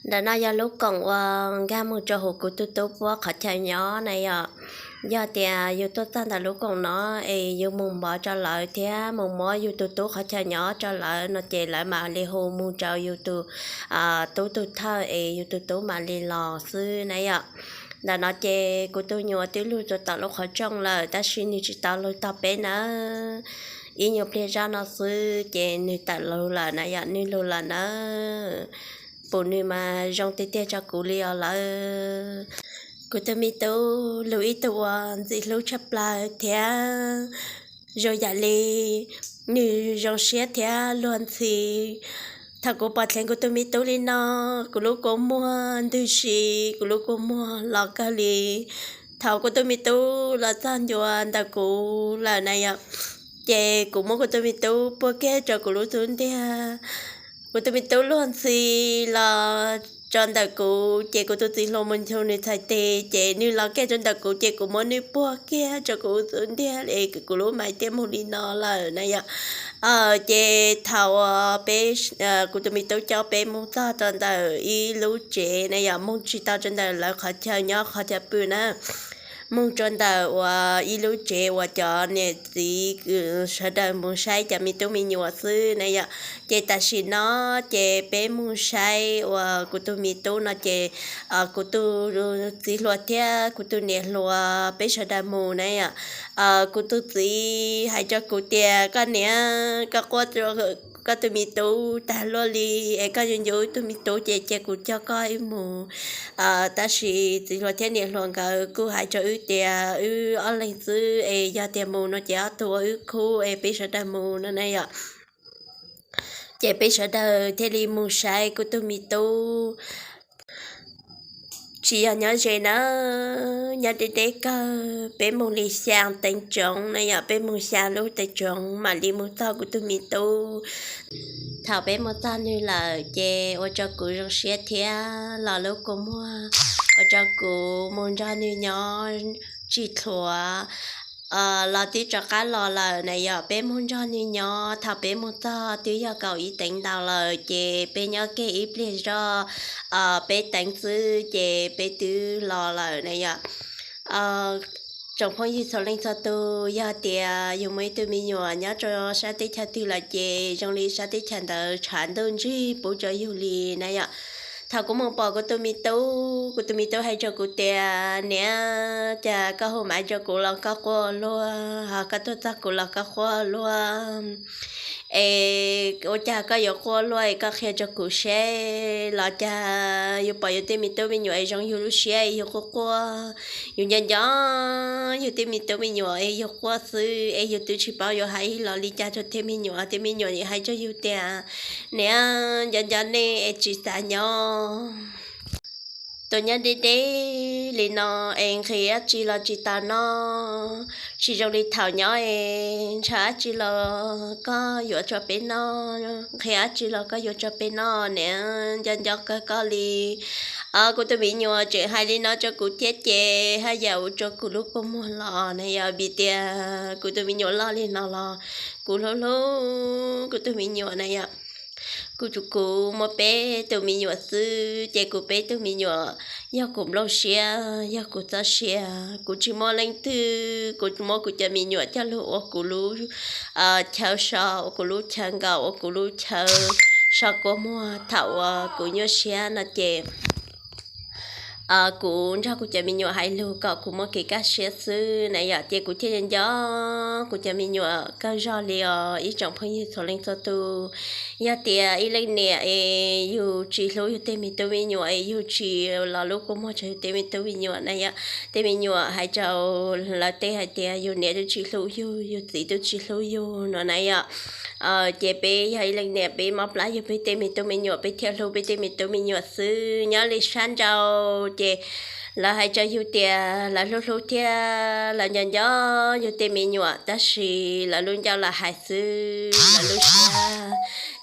Ntawm no yog lub koom uas nkag mus rau hauv kuv tus tub puab qhov chaw nyob na yom. Yog tias yus tuaj txog ntawm lub koom no es yus mus npov rau lawv thiab mus muab yus tus tub qhov chaw nyob rau lawv no ces lawv mam li hu mus rau yus tus tub tus thawj es yus tus tub mam li los xwb na yom. Ntawm no ces kuv tus nyuam twb lug txog tom lub qhov rooj lawm tab sis nws tsis tau lug tog peb nawb. Ib nyuag pliag zoj no xwb ces nws tawm lug lawm na yom, nws lug lawm nawb. Pum nws mas zoo tiag tiag rau kuv li os lawm. Kuv tus me tub lug ib tug uas ntxim hlub tshaj plaws thiab zoo yam li nws zoo siab thiab luag ntxhi. Thaum kuv pom dheev kuv tus me tub li no, kuv lub kua muag ntws si, kuv lub kua muag los kawg li. Thaum kuv tus me tub los txog ncua ntawm kuv lawm na yom, ces kuv muab kuv tus me tub puag kiag rau kuv lub xub ntiag. Kuv tus me tub luag ntxhi los tso ntawm kuv ces kuv tus txiv hluas mus nchuav nws txhais tes ces nws los kiag rau ntawm kuv ces kuv muab nws puag kiag rau kuv xub ntiag es kuv lub mais thiaj moog li no lawm na yom. Ces thaum uas peb, kuv tus me tub coj peb moog txog rau ntawm ib lub tsev na yom, moog tsis tau rau ntawm lawv qhov chaw nyob qhov chaw pw na, moog rau ntawm uas ib lub tsev uas cov niam txiv sawv daws mus saib cov me tub me nyuam xwb na yom. Ces tam sim no ces peb mus saib uas kuv tus me tub no ces kuv tus txiv hluas thiab kuv tus niam hluas peb sawv daws mus na yom. Kuv tus txiv hais rau kuv tias, koj niam, koj quaj koj tus me tub tag luaj li es koj yuav ncu wb tug me tub ces cia kuv coj koj wb mus. Tab sis txiv hluas thiab niam hluas nkawd kuj hais rau wb tias wb ob leeg xwb es yog tias mus no ces ob tug ua wb khub es peb sawv daws mus no na yom. Ces peb sawv daws thiaj li mus saib kuv tus me tub. Tsis yog nyob ze na, nyob deb deb kawg, peb mus li xya teev tsoov na yom, peb mus xya lub teev tsoov mam li mus txog kuv tus me tub. Thaum peb mus txog nws lawm ces ua rau kuv zoo siab thiab los lub kua muag, ua rau kuv mus nrog nws nyob tsis thluav los twb rov qab los lawm na yom. Peb mus nrog nws nyob, thaum peb mus txog twb yog kaum ib teev ntau lawm ces peb nyob kiag ib pliag zoj, peb teev xwb ces peb twb los lawm na yom. Tsoom phooj ywg txhua leej txhua tus, yog tias yus muaj ib tug me nyuam nyob rau sab teb chaws twg lawm ces zoo li sab teb chaws ntawd tshav ntuj ntsig pub rau yus li na yom. Thaum kuv mus pom kuv tus me tub, kuv tus me tub hais rau kuv tias, niam, cas koj hu maiv rau kuv los koj quaj luaj, ho koj tuaj txog kuv los koj quaj luaj? Es ua cas koj yuav quaj luaj es koj qhia rau kuv seb los cas yus pom yus tej me tub me nyuam es zoo yus lub siab es yus quaj quaj. Yus nco nco yus tej me tub me nyuam es yus quaj xwb es yus twb tsis paub yuav hais los li cas rau tej me nyuam, tej me nyuam hais rau yus tias, niam, nco nco nej es tsis xav nyob. Tuaj nyob deb deb li no es nqhis dab tsi los tsis tau noj, tsis zoo li thaum nyob es ntshaw dab tsi los koj yuav rau peb noj, nqhis dab tsi los koj yuav rau peb noj, niam nco nco kawg koj li. Kuv tus me nyuam tseem hais li no rau kuv thiab ces haj yam ua rau kuv lub kua muag los na yom, vim tias kuv tus me nyuam loj li no los kuv hlub hlub kuv tus me nyuam na yom. Kuv, kuv muaj peb tug me nyuam xwb ces kuv peb tug me nyuam yog kuv nplooj siab, yog kuv txoj sia. Kuv tsis muaj leej twg, kuv muab kuv cov me nyuam coj lug ua kuv lub chaw so, ua kuv lub chaw nkaum, ua kuv lub chaw so kua muag. Thaum uas kuv nyuaj siab no ces kuv nrog kuv cov me nyuam hais lus kom kuv muaj kev kaj siab xwb na yom, ces kuv thiaj nco kuv cov me nyuam kawg zog li os ib tsoom phooj ywg txhua leej txhua tus. Yog tias ib leej niam es yus tsis hlub yus tej me tub me nyuam es yus tsis los lub kua muag rau yus tej me tub me nyuam na yom, tej me nyuam hais rau lawv tej hais tias yus niam twb tsis hlub yus, yus txiv twb tsis hlub yus no na yom. Ces peb yog ib leej niam peb mob plab yug peb tej me tub me nyuam, peb thiaj hlub peb tej me tub me nyuam xwb. Nyob li sab nraud ces lawv hais rau yus tias lawv hlub hlub thiab lawv nco nco yus tej me nyuam, tab sis lawv lub ncauj lam hais xwb, lawv lub siab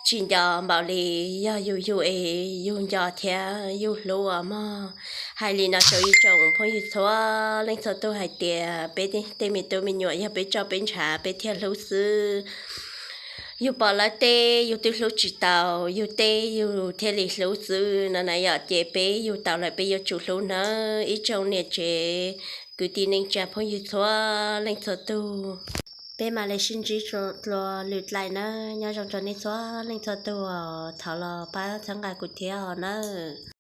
tsis nco npaum li. Yog yus yug es yug nco thiab yug hlub os mog. Hais li no rau ib tsoom phooj ywg txhua leej txhua tus hais tias peb tej me tub me nyuam yog peb tso peb ntshav peb thiaj hlub xwb. Yus pom lawv teb yus twb hlub tsis tau, yus teb yus thiaj li hlub xwb no na yom. Ces peb yug tau lawm peb yuav tsum hlub nawb ib tsoom niam tsev kwv tij neej tsa phooj ywg txhua leej txhua tug. Peb mam li sib ntsib dlua lwm dlaim nawb. Nyob zoo rau nej txhua leej txhua tug, thov los pab txhawb nqa kuv thiab os nawb.